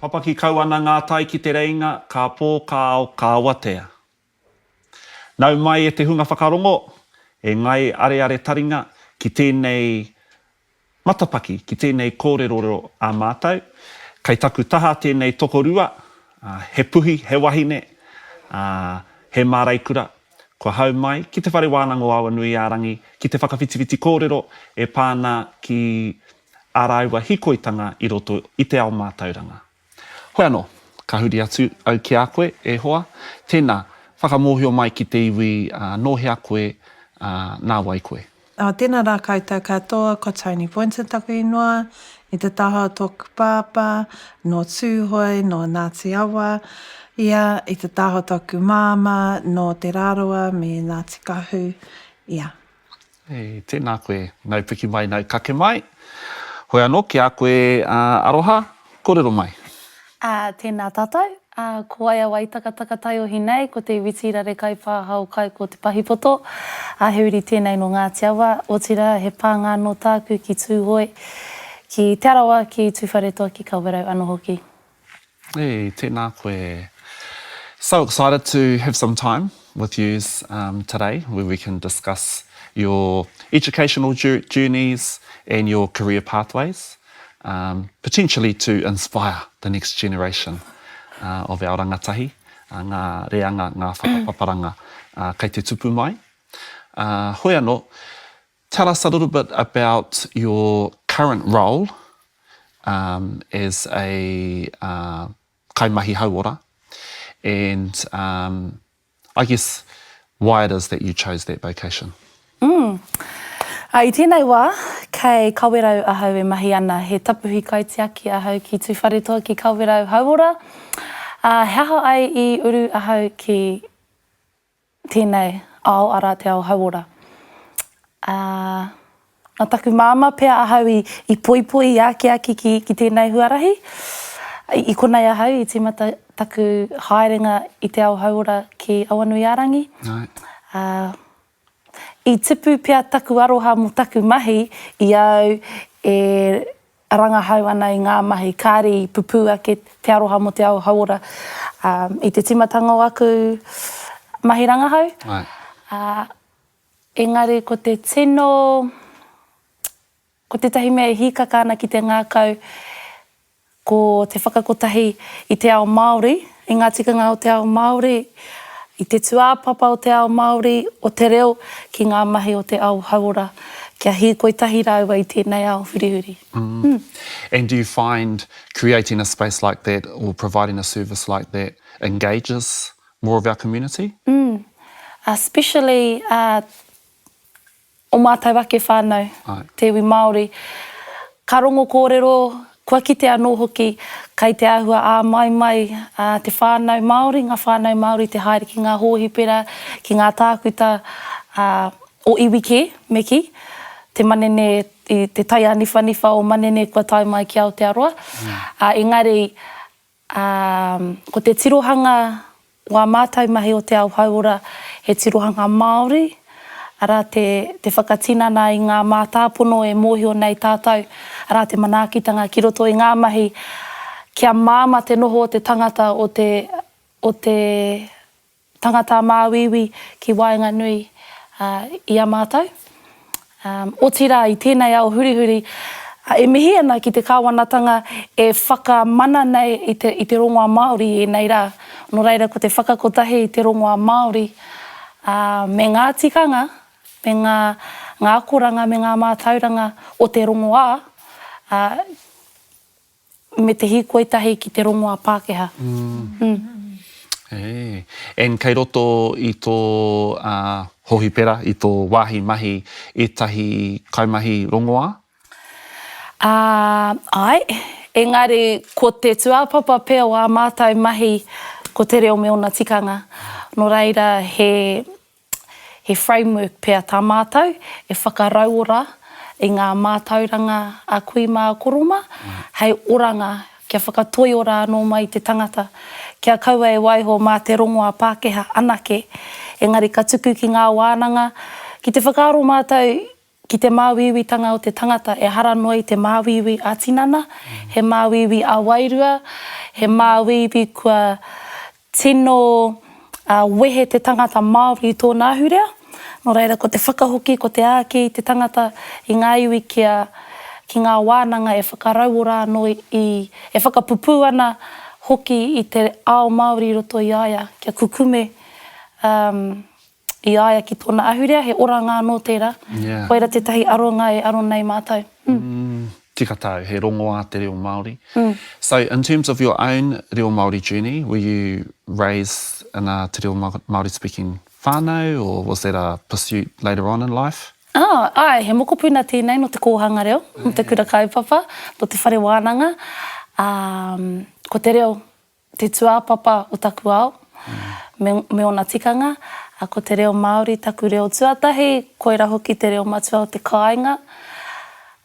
Papaki kau ana ngā tai ki Te Reinga, ka pō, ka ao, ka awatea. Nau mai e te hunga whakarongo, e ngai areare taringa ki tēnei matapaki, ki tēnei kōrerorero a mātou. Kei taku taha tēnei tokorua, he puhi, he wahine, ā, he māreikura, kua hau mai ki Te Whare Wānanga o Awanuiārangi ki te whakawhitiwhiti kōrero e pā ana ki ā rāua hīkoitanga i roto i te ao mātauranga. Hoi anō, ka huri atu au ki a koe, e hoa, tēnā, whakamōhio mai ki te iwi nō hea koe, ā, nā wai koe. Ā, tēnā rā koutou katoa, ko Tony Boynton taku ingoa, i te taha o tōku pāpā, nō Tūhoe, nō Ngāti Awa ia, i te taha o tōku māmā, nō Te Rarawa me Ngāti Kahu ia. Hey, tēnā koe, nau piki mai, nau kake mai. Hoi anō ki a koe Aroha, kōrero mai. Ā, tēnā tātou. Ā, ko wai a Waitakataka taiohi nei, ko te iwi tīrare kaipāhao kai ko Te Pahipoto. Ā, he uri tēnei nō Ngāti Awa, otirā, he pānga anō tāku ki Tūhoe, ki Te Arawa, ki Tūwharetoa, ki Kawerau anō hoki. Hey, tēnā koe. So excited to have some time with yous um, today where we can discuss your educational journeys and your career pathways, um, potentially to inspire the next generation uh, of our rangatahi, uh, ngā reanga, ngā whakapaparanga uh, kei te tupu mai. Uh, hoi anō, Tell us a little bit about your current role um, as a uh, kaimahi hauora and um, I guess why it is that you chose that vocation. Mm. Uh, I tēnei wā, kei Kawerau ahau e mahi ana, he tapuhi kaitiaki ahau ki Tūwharetoa ki Kawerau Hauora. Uh, he aha ai i uru ahau ki tēnei ao, arā, te ao hauora. Ā, nā taku māmā pea ahau i, i poipoi, i akiaki ki, ki tēnei huarahi. I, i konei ahau i tīmata taku haerenga i te ao hauora ki Awanuiārangi. Right. Ā, i tipu pea taku aroha mō taku mahi i a au e rangahau ana i ngā mahi kāre i pupū ake te aroha mō te ao hauora i te tīmatanga o aku mahi rangahau. Engari ko te tino, ko tētahi mea e hīkaka ana ki te ngākau Ko te whakakotahi i te ao Māori, i ngā tikanga o te ao Māori, i te tūāpapa o te ao Māori, o te reo, ki ngā mahi o te ao hauora, kia hīkoi tahi rāua i tēnei ao hurihuri. And do you find creating a space like that or providing a service like that engages more of our community? Especially o mātou ake whānau, te iwi Māori. Ka rongo kōrero, kua kite anō hoki, kei te āhua āmaimai te whānau Māori, ngā whānau Māori te haere ki ngā hōhipera, ki ngā tākuta o iwi kē, me kī, te manene, te tai āniwhaniwha o manene kua tae mai ki Aotearoa. Engari, Ā, ko te tirohanga o ā mātou mahi o te ao hauora he tirohanga Māori, arā, te, te whakatinana i ngā mātāpono e mōhio nei tātou, arā, te manaakitanga ki roto i ngā mahi kia māmā te noho o te tangata o te, o te tangata māuiui ki waenganui i a mātou. Otirā, i tēnei ao hurihuri, e mihi ana ki te kāwanatanga e whakamana nei i te, i te rongoā Māori i ēnei rā. Nō reira, ko te whakakotahi i te rongoā Māori, ā, me ngā tikanga, me ngā, ngā akoranga, me ngā mātauranga o te rongoā, ā, Me te hīkoi tahi ki te rongoā Pākehā. Mm. Hey. And kei roto i tō uh, hohipera, i tō wāhi mahi, ētahi kaimahi rongoā? Uh, āe, engari ko te tūāpapa pea o ā mātou mahi ko te reo me ōna tikanga. Nō reira he He framework pea tā mātou e whakarauora i ngā mātauranga a kui mā a koro mā, hei oranga kia whakatoiora anō mai i te tangata, kia kaua e waiho mā te rongoā Pākehā anake, engari ka tuku ki ngā wānanga, ki te whakaaro mātou. ki te māuiuitanga o te tangata ehara noa i te māuiui ā-tinana, he māuiui ā-wairua, he māuiui kua tino wehe te tangata Māori i tōna ahurea. Nō reira, ko te whakahoki, ko te āki i te tangata i ngā iwi kia, ki ngā wānanga e whakarauora anō i, e whakapupū ana hoki i te ao Māori i roto i a ia, kia kukume um, i a ia ki tōna ahurea, he oranga anō tērā. Yeah. Koira tētahi aronga e aro nei mātou. Mm. Mm, tika tāu, he rongoā te reo Māori. Mm. So, in terms of your own reo Māori journey, were you raised in a te reo Māori speaking whānau or was that a pursuit later on in life? Ah, āe, he mokopuna tēnei nō te kōhanga reo, nō te kura kaupapa, nō te whare wānanga. Um, ko te reo te tūāpapa o taku ao me, me ōna tikanga, ā, ko te reo Māori taku reo tuatahi, koirā hoki te reo matua o te kāinga,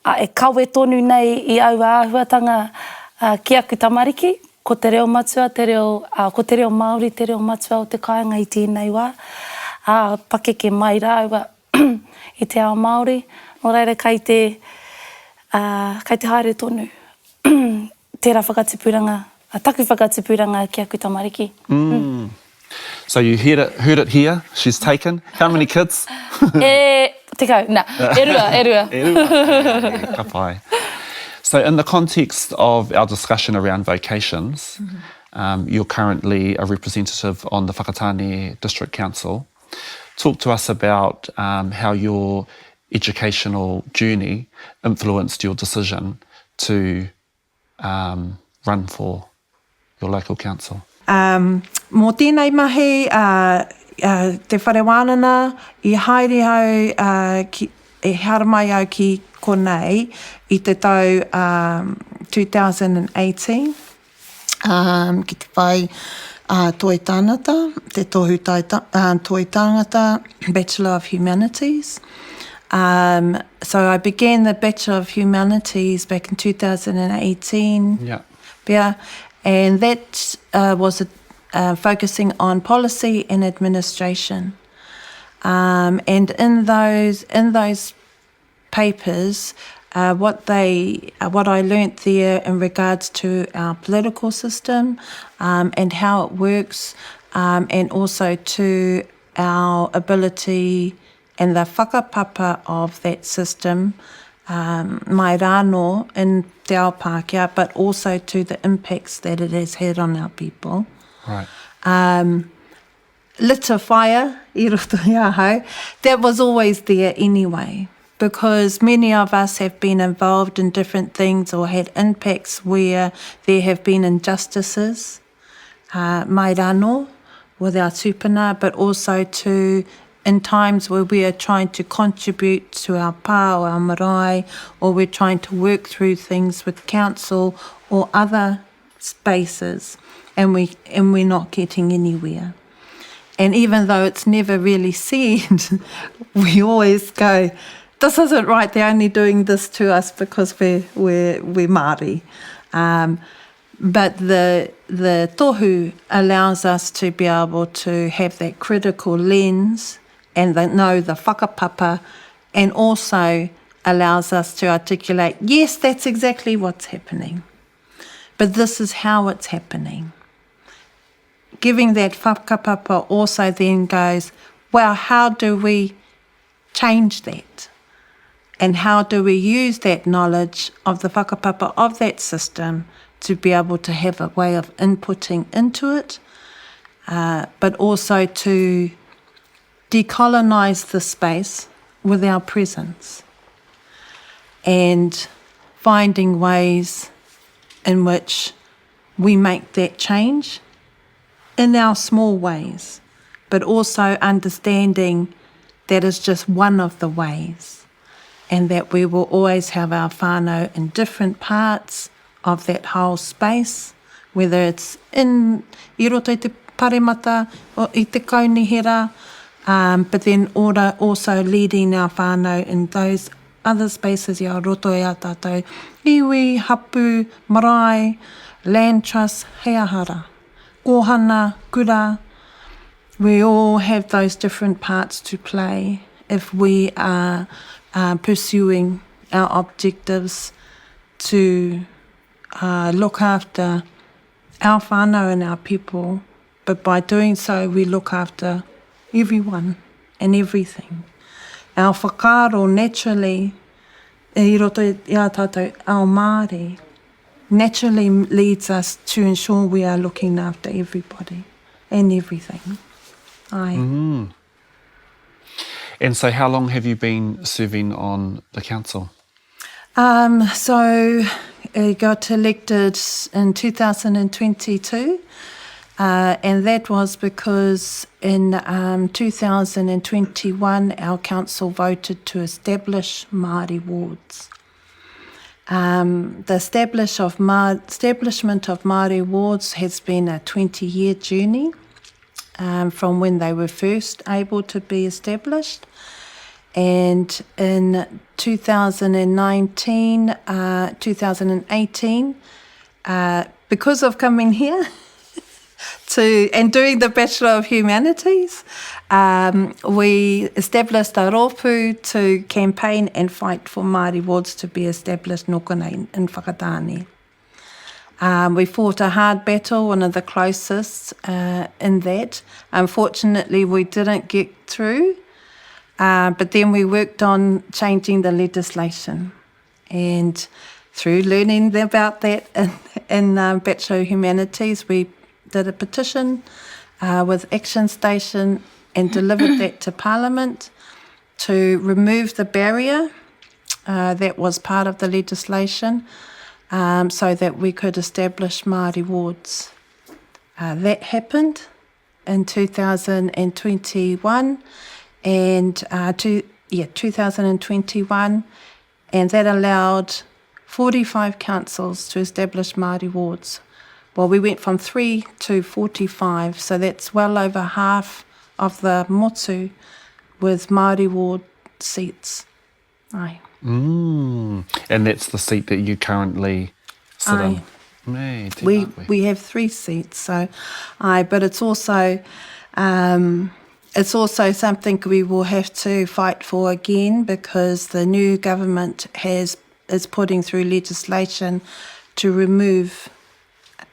ā, e kawe tonu nei i aua āhuatanga, ā, ki aku tamariki, ko te reo matua te reo, ā, ko te reo Māori te reo matua o te kāinga i tēnei wā, ā, pakeke mai rāua i te ao Māori, nō reira kai te, ā, kai te haere tonu. Tērā whakatipuranga, taku whakatipuranga ki aku tamariki. Mm. So you heard it, heard it here, she's taken. How many kids? E, tekau, na, e rua, e rua. E rua, ka pai. So in the context of our discussion around vocations, mm -hmm. um, you're currently a representative on the Whakatane District Council. Talk to us about um, how your educational journey influenced your decision to um, run for your local council? Um, mō tēnei mahi, uh, uh, te whare wānana, i haere au, uh, ki, e haramai au ki konei i te tau um, 2018. Um, ki te whai uh, toi tāngata, te tohu tai, uh, toi tāngata, Bachelor of Humanities. Um, so I began the Bachelor of Humanities back in 2018. Yeah. Yeah, and that uh, was a, uh, focusing on policy and administration. Um, and in those in those papers, uh, what they uh, what I learnt there in regards to our political system um, and how it works, um, and also to our ability and the whakapapa of that system um, mai rānō in te ao Pākehā, but also to the impacts that it has had on our people. Right. Um, lit a fire i roto i ahau, that was always there anyway because many of us have been involved in different things or had impacts where there have been injustices uh, mai rānō with our tūpuna, but also to in times where we are trying to contribute to our pā or our marae, or we're trying to work through things with council or other spaces, and, we, and we're not getting anywhere. And even though it's never really said, we always go, this isn't right, they're only doing this to us because we're, we're, we're Māori. Um, but the, the tohu allows us to be able to have that critical lens and the, know the whakapapa and also allows us to articulate, yes, that's exactly what's happening. But this is how it's happening. Giving that whakapapa also then goes, well, how do we change that? And how do we use that knowledge of the whakapapa of that system to be able to have a way of inputting into it, uh, but also to decolonise the space with our presence and finding ways in which we make that change in our small ways, but also understanding that is just one of the ways and that we will always have our whānau in different parts of that whole space, whether it's in i roto i te paremata, or i te kaunihera, um, but then ora also leading our whānau in those other spaces i a roto i a tātou iwi, hapu, marae, land trust, hei aha rā. Kōhanga, kura, we all have those different parts to play if we are. pursuing our objectives to look after our whānau and our people, but by doing so we look after everyone and everything. Our whakaaro naturally i roto i a tātou ao Māori naturally leads us to ensure we are looking after everybody and everything. Aye. Mm. And so how long have you been serving on the council? Um, so I got elected in 2022, uh, and that was because in um, 2021 our council voted to establish Māori wards. Um, the establish of Ma- establishment of Māori wards has been a 20-year journey um, from when they were first able to be established. And in 2019, uh, 2018, uh, because of coming here to and doing the Bachelor of Humanities, um, we established a rōpū to campaign and fight for Māori wards to be established nō in Whakatāne. Um, we fought a hard battle, one of the closest uh, in that. Unfortunately, we didn't get through, uh, but then we worked on changing the legislation. And through learning about that in, in um, Bachelor of Humanities, we did a petition uh, with Action Station and delivered that to Parliament to remove the barrier uh, that was part of the legislation um, so that we could establish Māori wards. Uh, that happened in 2021 and uh, to, yeah, 2021 and that allowed 45 councils to establish Māori wards. Well, we went from 3 to 45, so that's well over half of the motu with Māori ward seats. Aye. Mm. And that's the seat that you currently sit Aye. in? Me, we, we have three seats, so aye, but it's also um, it's also something we will have to fight for again because the new government has is putting through legislation to remove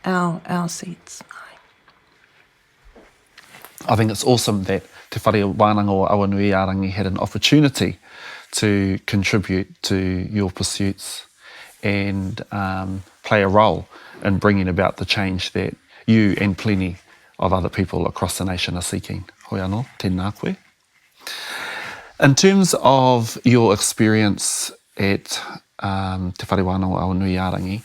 our our seats. Aye. I think it's awesome that Te Whare Wānanga o Awanuiārangi had an opportunity to contribute to your pursuits and um, play a role in bringing about the change that you and plenty of other people across the nation are seeking. Hoi anō, tēnā koe. In terms of your experience at um, Te Whare Wānanga o Awanuiārangi,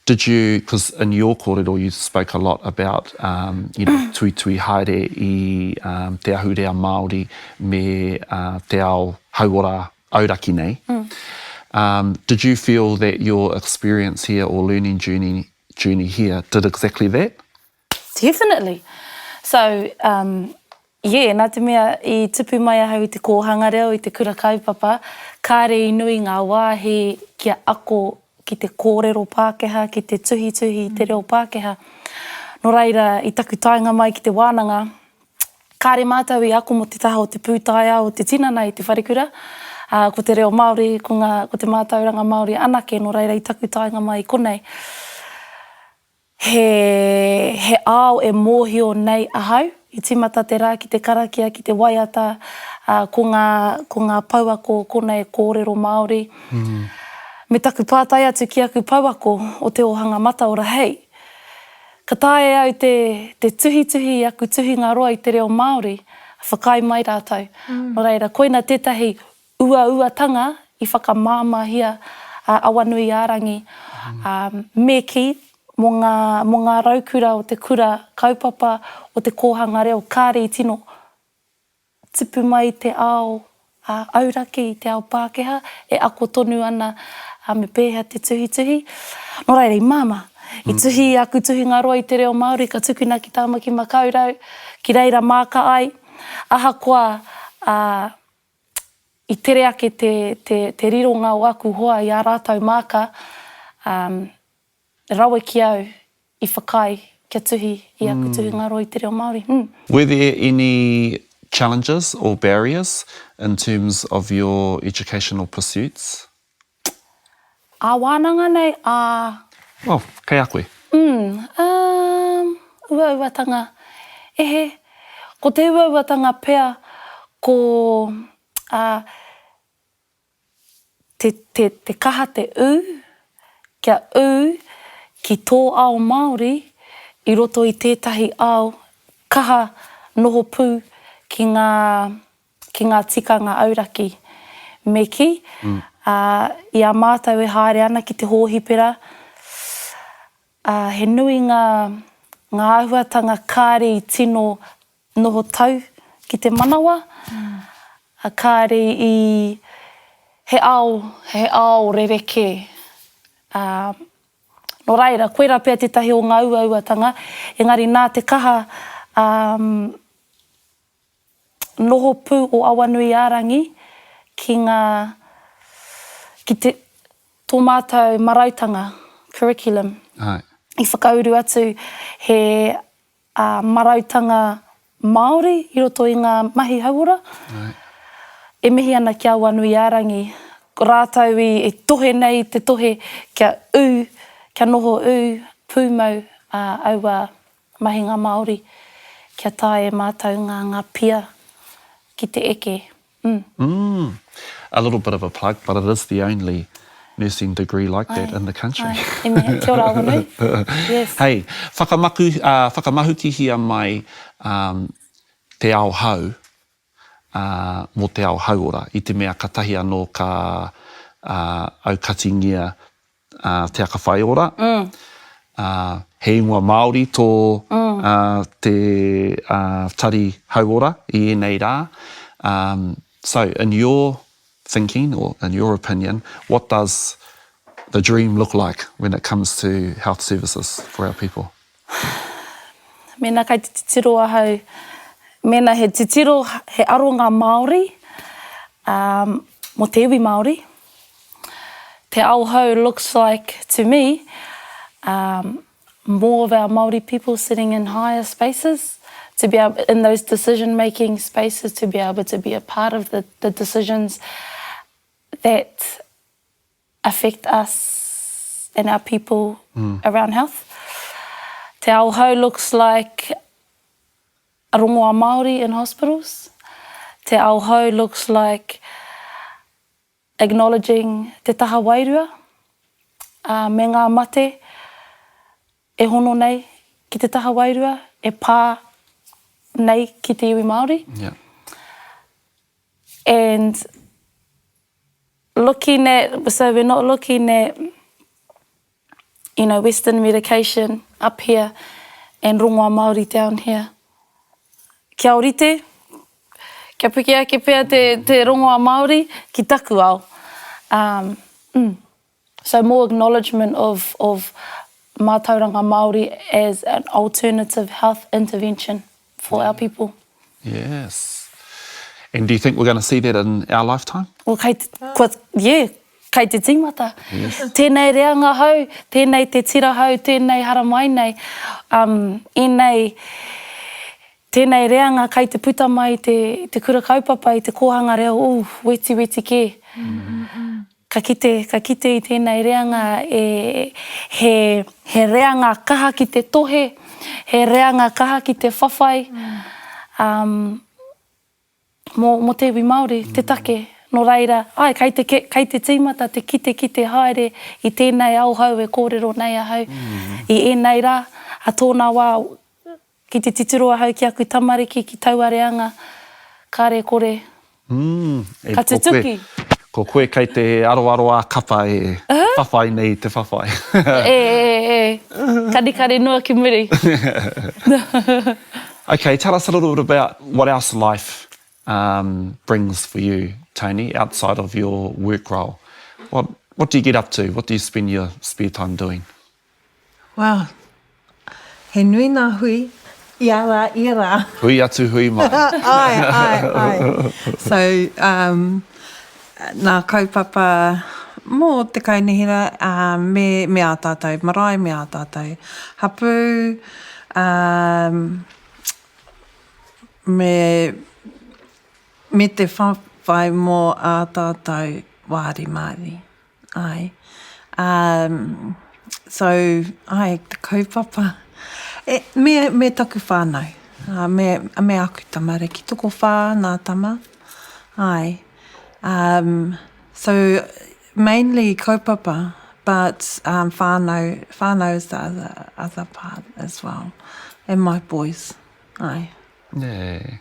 did you, because in your kōrero you spoke a lot about, um, you know, tuitui haere i um, te ahurea Māori me uh, te ao hauora auraki nei. Mm. Um, did you feel that your experience here or learning journey, journey here did exactly that? Definitely. So, um, yeah, nā te mea i tupu mai ahau i te kōhanga reo, i te kura kaupapa, kāre i nui ngā wāhi kia ako ki te kōrero Pākehā, ki te tuhituhi i te reo Pākehā. Nō reira, i taku taenga mai ki te wānanga, kāre mātou i ako mō te taha o te pūtaiao o te tinana i te wharekura, ā, ko te reo Māori, ko ngā, ko te mātauranga Māori anake, nō reira i taku taenga mai i konei, He, he ao e mōhio nei ahau. I tīmata te rā ki te karakia, ki te waiata, ā, ko ngā, ko ngā pouako konei e kōrero Māori. Me taku pātai atu ki aku pouako o te ōhanga mataora, hei, ka taea e au te, te tuhituhi i aku tuhinga roa i te reo Māori, whakaae mai rātou. Nō reira, koina tētahi uauatanga i whakamāmāhia a Awanuiārangi, ā, me kī, mō ngā, mō ngā raukura o te kura kaupapa, o te kōhanga reo, kāre i tino tupu mai i te ao auraki, i te ao Pākehā, e ako tonu ana me pēhea te tuhituhi. Nō reira, i māmā, i tuhi i aku tuhinga roa i te reo Māori, ka tukuna ki Tāmaki Makaurau, ki reira māka ai, ahakoa, ā, i tere ake te, te, te rironga o aku hoa i ā rātou māka, um, rawe ki au i whakaae kia tuhi i aku tuhinga roa i te reo Māori. Mm. Were there any. challenges or barriers in terms of your educational pursuits? Ā wānanga nei, ā. Well, kei a koe. Mm, um, uauatanga. Ehe, ko te uauatanga pea ko, ā, te, te, te kaha te ū, kia ū ki tō ao Māori i roto i tētahi ao kaha noho pū ki ngā, ki ngā tikanga auraki. Me kī, ā, i a mātou e haere ana ki te hōhipera, ā, he nui ngā, ngā āhuatanga kāre i tino noho tau ki te manawa, a kāre i, he ao, he ao rerekē. Ā, nō reira, koirā pea tētahi o ngā uauatanga, engari nā te kaha, ā, noho pū o Awanuiārangi ki ngā, ki te, tō mātou marautanga, curriculum, i whakauru atu he ā, marautanga Māori i roto i ngā mahi hauora. E mihi ana ki a Awanuiārangi, rātou i tohe nei te tohe kia ū, kia noho ū, pūmau aua mahinga Māori kia taea e mātou ngā ngā pia ki te eke. Mm. Mm. A little bit of a plug, but it is the only nursing degree like that in the country. Ai, ai. Kia ora Awanui. Yes. Hey, whakamaku, uh, whakamahukihia mai um, te ao hau, uh, mō te ao hauora, i te mea katahi anō ka uh, aukatingia uh, Te Aka Whaiora. Mm. Uh, he ingoa Māori tō mm. uh, te uh, tari hauora i ēnei rā. Um, so, in your thinking or in your opinion, what does the dream look like when it comes to health services for our people? Mēnā kai te titiro ahau, mēnā he titiro, he aronga Māori, um, mō te iwi Māori, te ao hou looks like to me, um, more of our Māori people sitting in higher spaces, to be able, in those decision making spaces, to be able to be a part of the, the decisions that affect us and our people mm. around health. Te ao hou looks like rongoa Māori in hospitals. Te ao hou looks like acknowledging te taha wairua uh, me ngā mate e hono nei ki te taha wairua, e pā nei ki te iwi Māori. Yeah. And looking at, so we're not looking at, you know, Western medication up here and rongoa Māori down here. Kia orite, kia piki ake pea te, te rongoa Māori ki taku ao. Um, mm. So more acknowledgement of, of mātauranga Māori as an alternative health intervention for our people. Yes. And do you think we're going to see that in our lifetime? Well, kei te, kua, yeah, kei te tīmata. Yes. Tēnei reanga hou, tēnei te tira hou, tēnei haramai nei, um, ēnei, tēnei reanga kei te puta mai i te, te kura kaupapa, i te kōhanga reo, ooh, wetiweti kē. Mm -hmm. Ka kite, ka kite i tēnei reanga e, he, he reanga kaha ki te tohe, he reanga kaha ki te whawhai, um, mō, mō te iwi Māori te take. Nō reira, āe, kei te, kei te tīmata te kitekite haere i tēnei ao hou e kōrero nei ahau i ēnei rā, a tōna wā, Ki te titiro ahau ki aku tamariki ki taua reanga, kare kore. Mm, e, Ka tutuki. Ko koe, ko koe kei te aroaro ā-kapa e whawhai nei i te whawhai. E, e, e, kanikani noa ki muri. Okay, tell us a little bit about what else life um, brings for you, Tony, outside of your work role. What, what do you get up to? What do you spend your spare time doing? Well, he nui ngā hui, ia rā, ia rā. Hui atu, hui mai. Āe, āe, āe. So, um, ngā kaupapa mō te kaunihera, um, me, me ā tātou marae, me ā tātou hapū, um, me. Me te whawhai mō ā tātou wāri Māori. Āe. Um, so, āe, te kaupapa. E, me, me taku whānau, uh, me, me aku tamariki, tokowhā nā tama. Āe. Um, so, mainly kaupapa, but um, whānau, whānau is the other, other part as well. And my boys, āe. Yeah.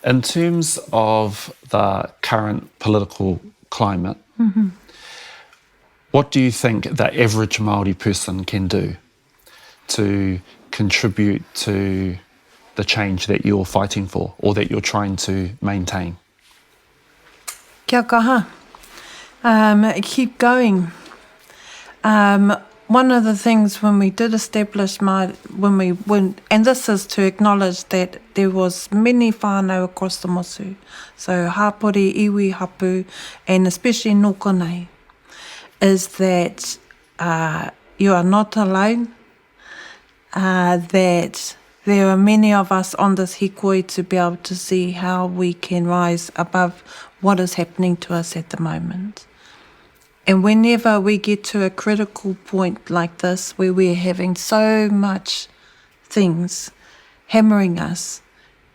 In terms of the current political climate, mm -hmm. what do you think the average Māori person can do to contribute to the change that you're fighting for or that you're trying to maintain? Kia kaha. Um, keep going. Um, one of the things when we did establish my, when we, when, and this is to acknowledge that there was many whānau across the motu. So hapori, iwi, hapu, and especially nō is that uh, you are not alone, uh, that there are many of us on this hikoi to be able to see how we can rise above what is happening to us at the moment. And whenever we get to a critical point like this, where we're having so much things hammering us,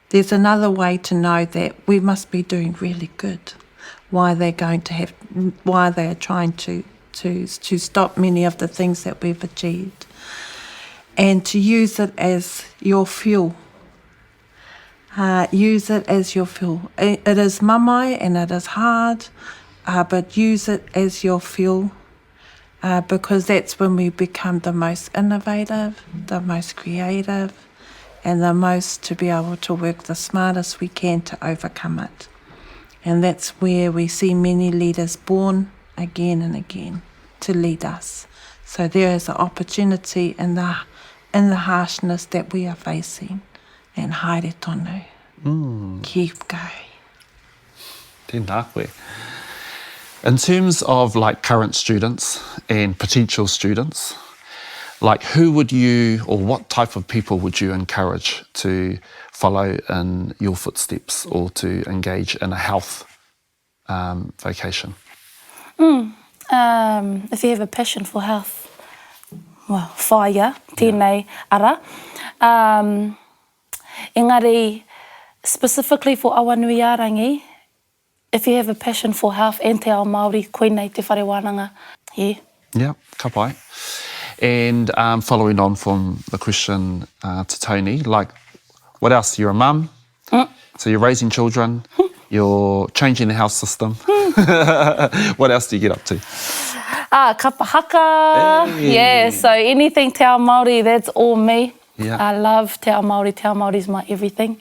there's another way to know that we must be doing really good. Why they're going to have, why they are trying to, to, to stop many of the things that we've achieved. And to use it as your fuel. Uh, use it as your fuel. It, it is mamai and it is hard, uh, but use it as your fuel uh, because that's when we become the most innovative, the most creative, and the most to be able to work the smartest we can to overcome it. And that's where we see many leaders born again and again to lead us. So there is an opportunity in the, in the harshness that we are facing. And haere tonu. Mm. Keep going. Tēnā koe. In terms of like current students and potential students, like who would you or what type of people would you encourage to follow in your footsteps or to engage in a health um, vocation? Mm, um, if you have a passion for health, well, whāia, tēnei ara. Um, engari, specifically for Awanuiārangi, if you have a passion for health and te ao Māori, koinei te whare wānanga. Yeah. Yeah, ka pai. And um, following on from the question uh, to Tony, like, what else? You're a mum, mm. so you're raising children, you're changing the health system. what else do you get up to? Ah, kapa haka. Hey. Yeah, so anything te ao Māori, that's all me. Yeah. I love te ao Māori. Te ao Māori is my everything.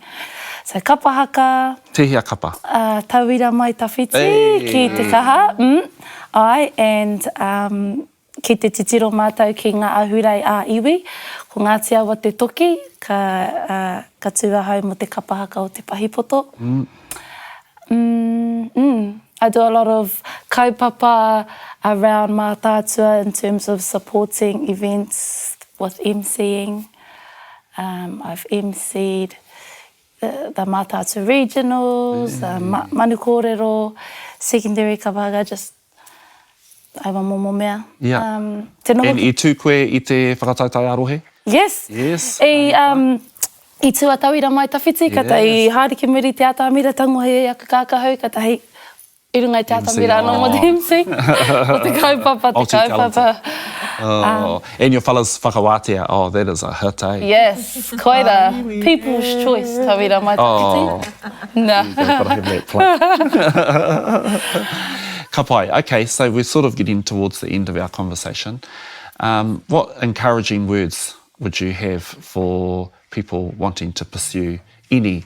So kapa haka. Tēhea kapa? Uh, tauira mai tawhiti hey. ki te kaha. Mm, ai, and um, ki te titiro mātou ki ngā ahurei ā-iwi, ko Ngāti Awa te toki, ka, uh, ka tū ahau mō te kapa haka o Te Pahipoto. Mm. Mm, mm. I do a lot of kaupapa around Mātaatua in terms of supporting events with MCing. Um, I've MC'd the, the Mātaatua Regionals, the Ma Manu Kōrero, secondary kapa haka, just aua momo mea. Yeah. Um, te noho... And i tū koe i te whakataetae ā-rohe? Yes. Yes. I, um, i tū a Tauira Mai Tawhiti, yes. katahi i haere ki muri te atamira, tangohia i aku kākahu, katahi i runga i te atamira anō mō te MC. Ko te kaupapa, te kaupapa. Oh, um, and your fellas whakawātea, oh, that is a hit, eh? Yes, koira. People's choice, Tauira Mai Tawhiti. Oh. Nā. Gotta have that plug. Ka pai. Okay, so we're sort of getting towards the end of our conversation. Um, what encouraging words would you have for people wanting to pursue any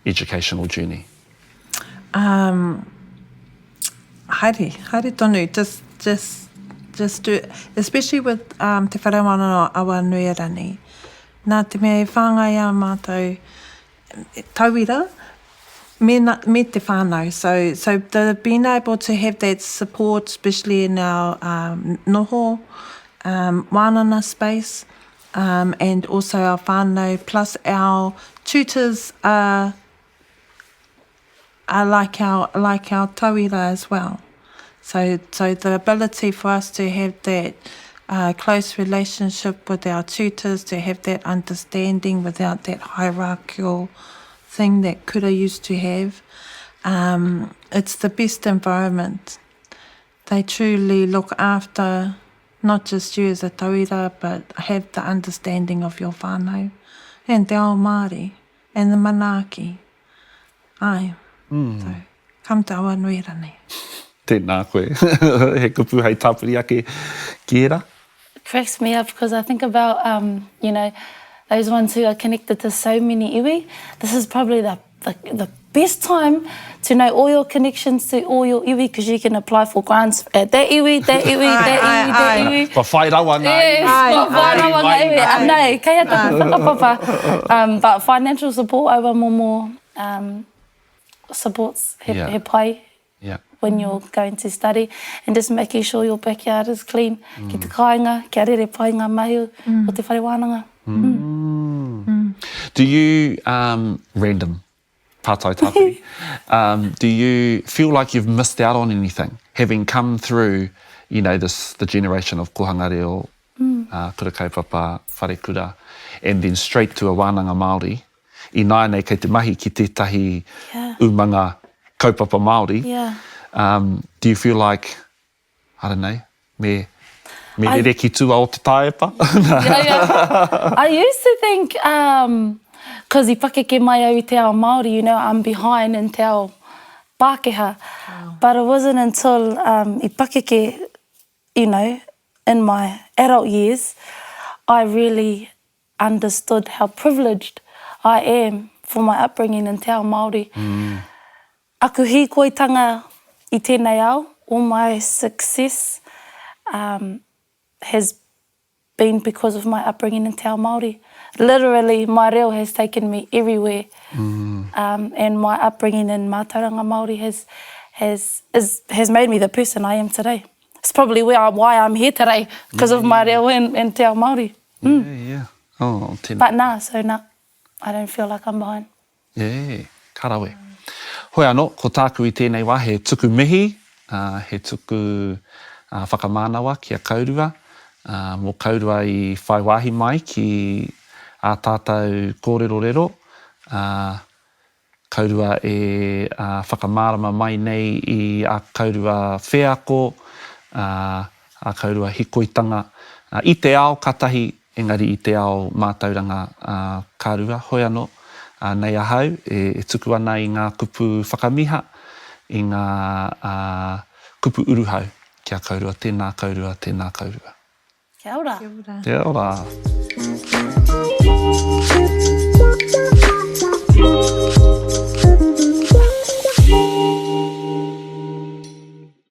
educational journey? Um, haere, haere tonu, just, just, just do, especially with um, Te Whare Wānanga o Awanuiarani. Nā te mea e whāngai a mātou tauira me, me te whānau. So, so the being able to have that support, especially in our um, noho, um, wānanga space, um, and also our whānau, plus our tutors are are like our, like our tauira as well. So, so the ability for us to have that uh, close relationship with our tutors, to have that understanding without that hierarchical thing that kura used to have, um, it's the best environment. They truly look after not just you as a tauira, but have the understanding of your whānau and te ao Māori and the manaaki. Āe. Mm. So, come to Awanuirangi. Tēnā koe. He kupu hei tāpiri ake ki ērā? Cracks me up because I think about, um, you know, those ones who are connected to so many iwi. This is probably the, the, the best time to know all your connections to all your iwi because you can apply for grants at that iwi, that iwi, that iwi, that iwi. Kua whai rawa ngā iwi. Yes, kua whai rawa ngā iwi. Anei, kei a taku whakapapa. Um, but financial support, aua momo um, supports he, yeah. he pai yeah. when you're going to study and just making sure your backyard is clean mm. ki te kāinga, kia rere pai ngā mahi mm. o te whare wānanga. Mm. Mm. mm. Do you, um, random, pātai tāpiri, um, do you feel like you've missed out on anything, having come through, you know, this, the generation of kohanga reo, mm. uh, kura kaupapa, wharekura, and then straight to a wānanga Māori, ināianei kei te mahi ki tētahi yeah. umanga kaupapa Māori, yeah. um, do you feel like, I don't know, me, me rere ki tua o te taepa? yeah, yeah. I used to think, um, cause i pakeke mai au i te ao Māori, you know, I'm behind in te ao Pākehā. Wow. But it wasn't until um, i pakeke, you know, in my adult years, I really understood how privileged I am for my upbringing in te ao Māori. Mm. Aku hīkoitanga i tēnei ao, all my success um, has been because of my upbringing in te ao Māori. Literally, my reo has taken me everywhere. Mm. Um, and my upbringing in mātauranga Māori has, has, is, has made me the person I am today. It's probably where I, why I'm here today, because of my reo and, and te ao Māori. Mm. Yeah, yeah. Oh, tēnā. But nā, so nā, I don't feel like I'm behind. Yeah, ka rawe. Hoi anō, ko tāku i tēnei wā he tuku mihi, uh, he tuku uh, whakamānawa ki a kaurua, uh, mō kaurua i whai wāhi mai ki ā tātou kōrerorero, uh, Kaurua e whakamārama mai nei i a kaurua wheako, a kaurua hikoitanga i te ao ka tahi, engari i te ao mātauranga ka rua. Hoi anō, nei ahau e tuku ana i ngā kupu whakamiha, i ngā kupu uruhau ki a kaurua, tēnā kaurua, tēnā kaurua. Kia ora. Kia ora. Kia ora.